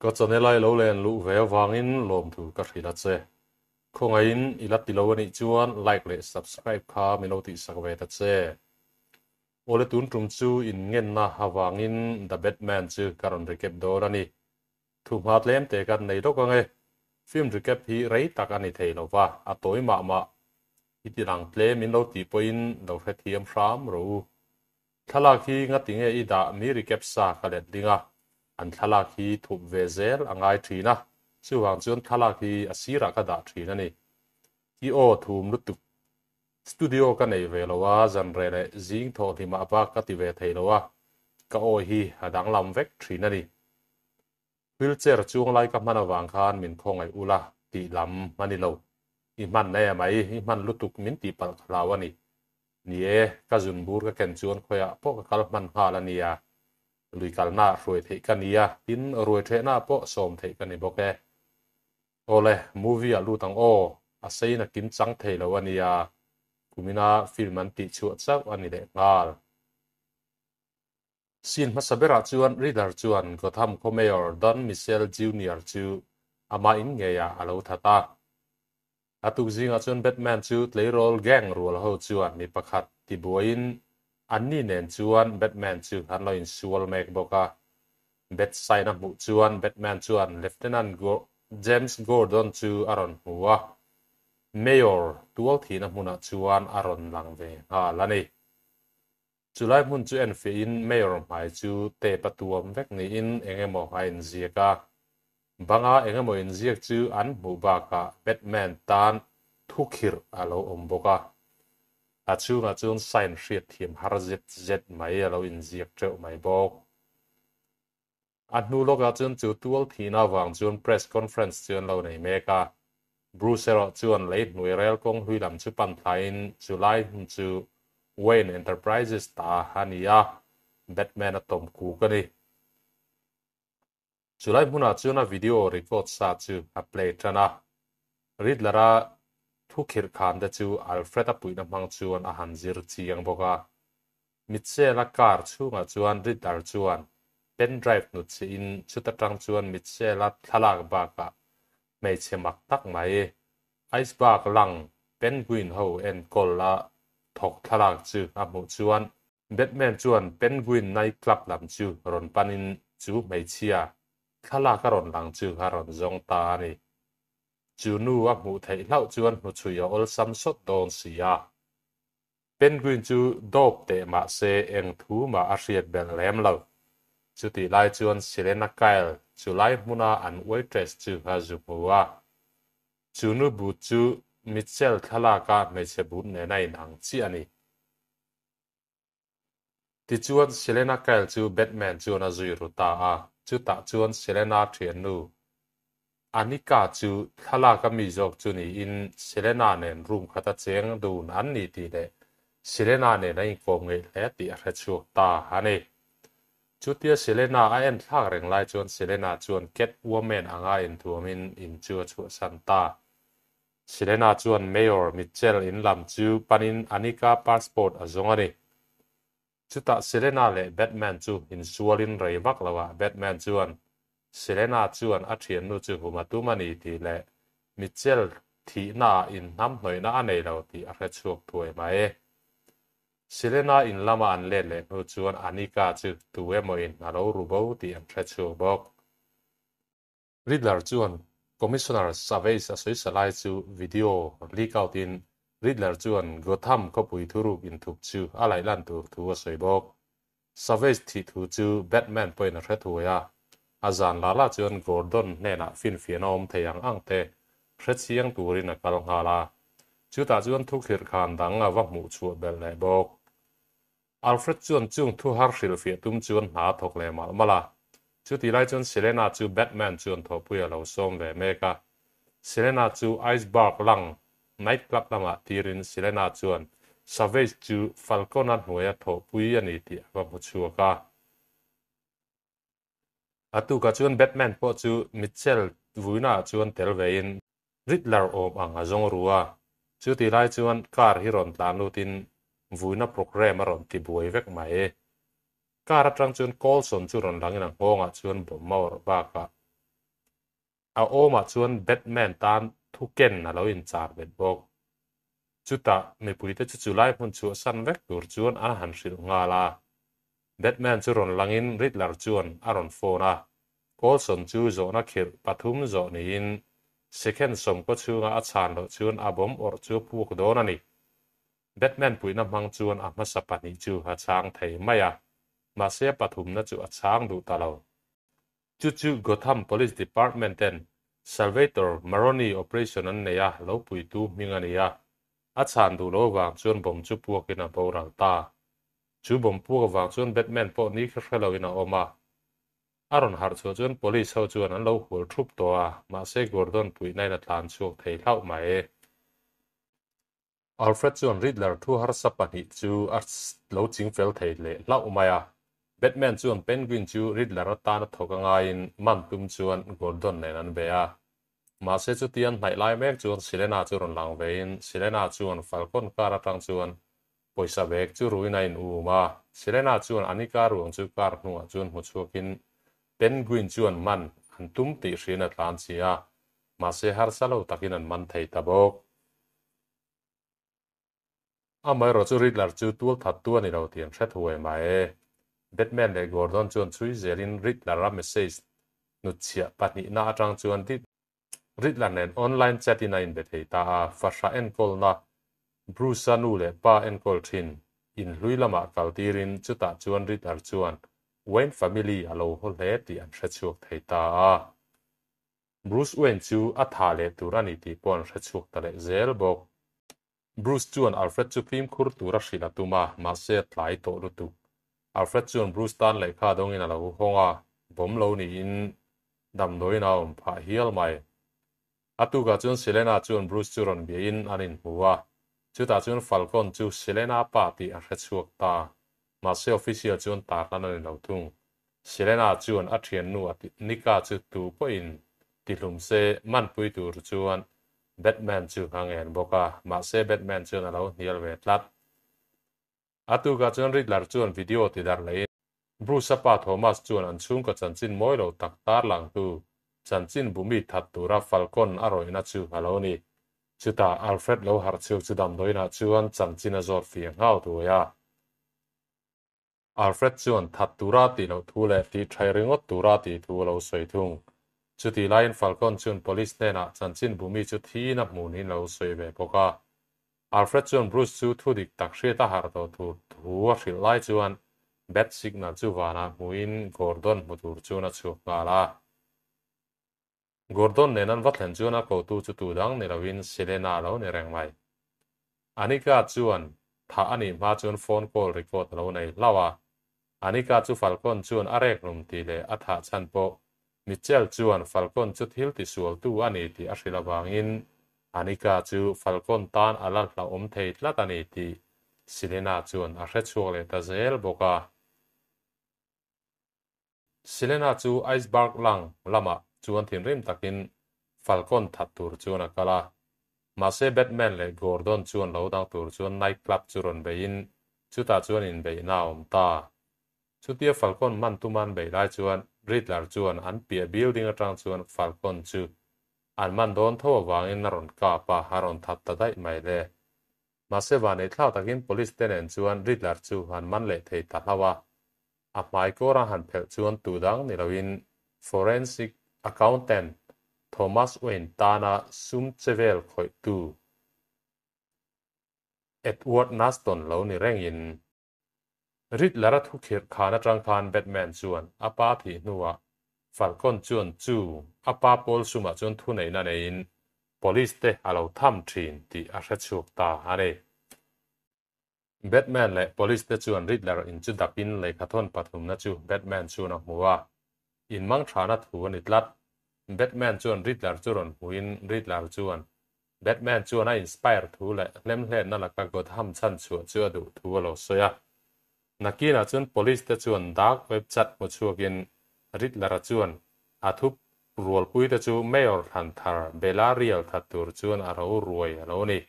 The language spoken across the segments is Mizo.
Ka channel a i lo len luh ve avangin lawmthu ka hrilh a che. Khawngaihin i la ti lo a nih chuan like leh subscribe kha min lo tihsak ve ta che. Awle tun tum chu in ngenna avangin The Batman chu ka rawn recap dawn a ni. Thu hma tlem te kan nei lawk ang e. Film recap hi rei tak a ni thei lo va, a tawi mah mah. I ti lang tlem in lo tih pawhin lo hrethiam hram rawh u. Thlalak hi ngatinge i dah mi recap sa ka let ding a, an thlalak hi thup ve zel a ngai thin a, chuvang chuan thlalak hi a sirah ka dah thin a ni. I aw thum lutuk. Studio ka nei ve lo a, zanre leh zing thawh hlimah bak ka ti ve thei lo a, ka aw hi a danglam vek thin a ni. Wheelchair chuang lai ka hman avang khan min khawngaih ula tih lam a ni lo. I hman e mai, i hman lutuk min tih palh ka hlau a ni. Ni e, ka zun bur ka ken chuan khawiah pawh ka kal hman nghal a nia. Lui kalnaah hruai theih ka ni a, tin ruai ṭhehnaah pawh sawm theih ka ni bawk e. Awle, movie ah lut ang aw, a seiin a kim chang thei lo a nia, kumina film an tih chhuah chauh a ni leh nghal. Scene hmasa berah chuan Riddler chuan Gotham khaw Mayor Don Michel Junior chu amah in ngeiah a lo that a. A tuk zingah chuan Batman chu tleirawl gang rual ho chuan mi pakhat tibuaiin anni nen chuan Batman chu an lo insual mek bawk a. Bat sign a hmuh chuan Batman chuan Lieutenant James Gordon chu a rawn hmu a, Mayor tualthihna hmunah chuan a rawn lang ve nghal a ni. Chulai hmun chu enfiahin Mayor hmai chu tape a tuam vek niin eng emaw a inziak a. Banga eng emaw inziak chu an hmuh bakah Batman tan thukhirh a lo awm bawk a. A chhungah chuan sign hriatthiam har zet zet mai a lo inziak teuh mai bawk. A hnu lawkah chuan chu tual thihna avang chuan press conference chu an lo nei mek a. Bruce erawh chuan lei hnuai rel kawng hlui lam chu pan thlaiin chu lai hmun chu Wayne Enterprises ta a ni a, Batman a tawm kuk a ni. Chu lai hmunah chuan a video record sa chu a play tan a. Riddler-a thu khirh khan te chu Alfred-a puihna hmang chuan a han zir chiang bawk a. Mitchell-a car chhungah chuan Riddler chuan pen drive hnut chih in chuta tang chuan Mitchell-a thlalak bakah hmeichhe mak tak mai iceberg lang penguin ho enkawl a thawk thlalak chu a hmuh chuan Batman chuan penguin night club lam chu rawn panin chu hmeichhia thlalak a rawn lang chu a rawn zawng ta a ni. Chu nu a hmuh theih hlauh chuan hnuchhui a awlsam sawt dawn si a. Penguin chu dawp teh mah se eng thu mah a hriat belh lem lo. Chutih lai chuan Selena Kyle chu lai hmuna an waitress chu a zu hmu a. Chu nu but chu Mitchell thlalaka hmeichhe but nena inang chiah a ni. Tichuan Selena Kyle chu Batman chuan a zui ru ta a, chutah chuan Selena thiannu Anika chu thlalak a mi zawk chu niin Selena nen room khata cheng dun an ni tih leh Selena nen a inkawm ngeih hle tih a hre chhuak ta a ni. Chutia Selena a en thlak reng lai chuan Selena chuan Catwoman anga inthuamin in chu a chhuahsan ta. Selena chuan Mayor Mitchell in lam chu panin Anika passport a zawng a ni. Chutah Selena leh Batman chu insualin rei vak lo ah Batman chuan Selena chuan a thiannu chu hum a tum a ni tih leh Mitchell thihna ah inhnamhnawihna a nei lo tih a hre chhuak thuai mai. Selena in lama an let leh hnu chuan Anika chu tu emaw in a lo ru bo tih an hre chhuak bawk. Riddler chuan Commissioner Savage a sawisa lai chu video leak out in Riddler chuan Gotham khawpui thuruk inthup chu a laih lan tur thu a sawi bawk. Savage thih thu chu Batman pawhin a hre thuai a, a zan la la chuan Gordon hnenah finfiahna awm thei ang ang te hre chiang turin a kal nghal a, chutah chuan thukhirh khan dang a va hmuh chhuah belh leh bawk. Alfred chuan chung thu har hrilhfiah tum chuan hna a thawk leh malh malh a. Chutih lai chuan Selena chu Batman chuan thawhpui a lo sawm ve mek a. Selena chu Iceberg lang night club lamah tirin Selena chuan Savage chu Falcone-a hnuaia thawhpui a ni tih a va hmu chhuak a. A tukah chuan Batman pawh chu Mitchell vuinaah chuan tel vein Riddler awm ang a zawng ru a. Chutih lai chuan car hi rawn tlan lutin vuina programme a rawn ti buai vek mai. Car atang chuan Coulson chu rawn langin a nghawngah chuan bomb a awrh bakah. A awmah chuan Batman tan thu ken a lo inchar bet bawk. Chutah mipuite chu chulai hmun chhuahsan vek tur chuan an han hrilh nghal a. Batman chu rawn langin Riddler chuan a rawn phone a. Coulson chu zawhna khirh pathum zawh niin second sawmkaw chhunga a chhan loh chuan a bomb awrh chu a puak dawn a ni. Batman puihna hmang chuan a hmasa pahnih chu a chhang thei mai a, mahse a pathumna chu a chhang duh ta lo. Chu chu Gotham Police Department ten Salvator Maroni operation an nei a, lo puitu hming a ni a. A chhan duh lo avang chuan bomb chu puakin a boral ta. Chu bomb puak avang chuan Batman pawh ni kha hre loin a awm a. A rawn harh chhuah chuan police ho chuan an lo hual thup tawh a, mahse Gordon puihnain a tlan chhuak thei hlauh mai. Alfred chuan Riddler thu harsa pahnih chu a lo ching fel thei leh hlauh mai a. Batman chuan Penguin chu Riddler atana thawk a ngaiin man tum chuan Gordon nen an be a. Mahse chutian hnaih lai mek chuan Selena chu rawn lang vein Selena chuan Falcon car atang chuan pawisa bag chu ruin a in um a. Selena chuan Anika ruang chu car hnungah chuan hmu chhuakin Penguin chuan man an tum tih hriin a tlan chi a. Mahse harsa lo takin an man thei ta bawk. Amaherawh chu Riddler chu tual thattu a ni lo tih an hre thuai mai. Batman leh Gordon chuan chhui zelin Riddler-a message hnutchhiah pahnihna atang chuan Riddler nen online chat-in a inbe thei ta a, fahrah enkawlna Bruce-a nu leh pa enkawl thin inhlui lamah kal tirin chutah chuan Riddler chuan Wayne family a lo haw hle tih an hrechhuak thei ta a. Bruce Wayne chu a tha leh tur a ni tih pawh an hre chhuak ta leh zel bawk. Bruce chuan Alfred chu fimkhur tur a hrilh a tum a, mahse a tlai tawh lutuk. Alfred chuan Bruce tan lehkha dawngin a lo hawng a, bawm lo niin damdawiin a awm phah hial mai. A tukah chuan Selena chuan Bruce chu rawn biahin an inhmu a, chutah chuan Falcon chu Selena pa tih a hre chhuak ta. Mahse official chuan tarlan a ni lo thung. Selena chuan a thiannu a Nika chu tu pawhin tihlum se manpui tur chuan Batman chu a ngen bawk a, mahse Batman chuan a lo hnial ve tlat. A tukah chuan Riddler chuan video ti darh lehin Bruce-a pa Thomas chuan an chhungkaw chanchin mawi lo tak tarlangtu chanchin bumi that tura Falcon a rawihna chu a lo ni. Chutah Alfred lo harh chhuak chu damdawiinah chuan chanchin a zawt fih nghal thuai a. Alfred chuan that tura tih loh thu leh tih thai ringawt tura tih thu a lo sawi thung. Chutih laiin Falcon chuan police hnenah chanchin bumi chu thiin a hmuh niin lo sawi ve bawk a. Alfred chuan Bruce chu thu dik tak hriat a harh tawh tur thu a hrilh lai chuan bat signal chu vanah hmuhin Gordon hmu tur chuan a chhuak nghal a. Gordon nen an va thlen chuan a kotu chu tu dang ni loin Selena a lo ni reng mai. Anika chuan thah a nih hma chuan phone call record a lo nei hlauh a. Anika chu Falcon chuan a rek hlum tih leh a thah chhan pawh Mitchell chuan Falcon chu thil tisualtu a ni tih a hrilh avangin Anika chu Falcon tan a la hlauhawm thei tlat a ni tih Selena chuan a hrechhuak leh ta zel bawk a. Selena chu Iceberg lang lamah chuan thinrim takin Falcon that tur chuan a kal a. Mahse Batman leh Gordon chuan lo dang tur chuan night club chu rawn beiin chutah chuan inbeihna a awm ta. Chutia Falcon man tuma an beih lai chuan Riddler chuan an piah building atang chuan Falcon chu an man dawn tho avangin a rawn kap a, a rawn that ta daih mai le. Mahse vanei thlak takin police te nen chuan Riddler chu an man leh thei ta hlauh a. A hmai kawr a han phelh chuan tu dang ni loin forensic accountant Thomas Wayne tana sum che vel khawihtu Edward Nashton lo ni rengin Riddler-a thu khirh khan atang khan Batman chuan a pa thih hnuah Falcon chuan chu a pa pawl sumah chuan thuneihna neiin police te a lo tham thin tih a hre chhuak ta a ni. Batman leh police te chuan Riddler in chu dapin lehkhathawn pathumna chu Batman chuan a hmu a, in mangthana thu a ni tlat. Batman chuan Riddler chu rawn hmuin Riddler chuan Batman chuan a inspire thu leh hlemhletna laka Gotham chhan chhuah chu a duh thu a lo sawi a. Nakinah chuan police te chuan dark web chat hmu chhuakin Riddler-a chuan a thu rualpuite chu Mayor thlan thar Bella Rial that tur chuan a ro ruai a lo ni.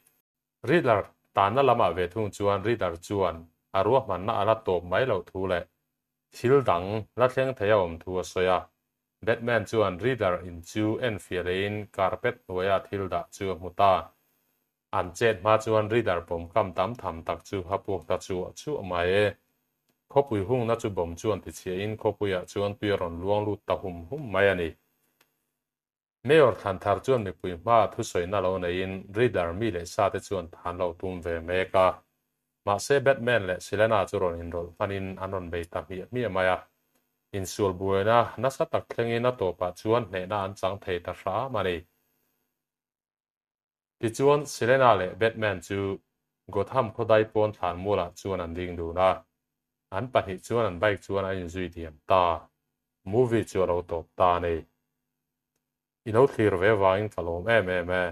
Riddler tanna lamah ve thung chuan Riddler chuan a ruahmanna a la tawp mai loh thu leh thil dang la thleng thei a awm thu a sawi a. Batman chuan Riddler in chu enfiah lehin carpet hnuaia thil dah chu a hmu ta. An chet hma chuan Riddler pawm kam tam tham tak chu a puak ta chuah chuah mai e. Khawpui hungna chu bomb chuan tichhiahin khawpuiah chuan tui a rawn luang lut ta hum hum mai a ni. Mayor thlan thar chuan mipui hmaah thusawina lo neiin Riddler mi leh sate chuan than lo tum ve mek a. Mahse Batman leh Selena chu rawn inrawlh hmanin an rawn bei ta hmiah hmiah mai a. Insual buaina nasa tak thlengin a tawpah chuan hnehna an chang thei ta hram a ni. Tichuan Selena leh Batman chu Gotham khawdai pawn thlan mualah chuan an ding dun a. An pahnih chuan an bike chuan an inzui diam ta. Movie chu a lo tawp ta a ni. I lo thlir ve vangin ka lawm em em e.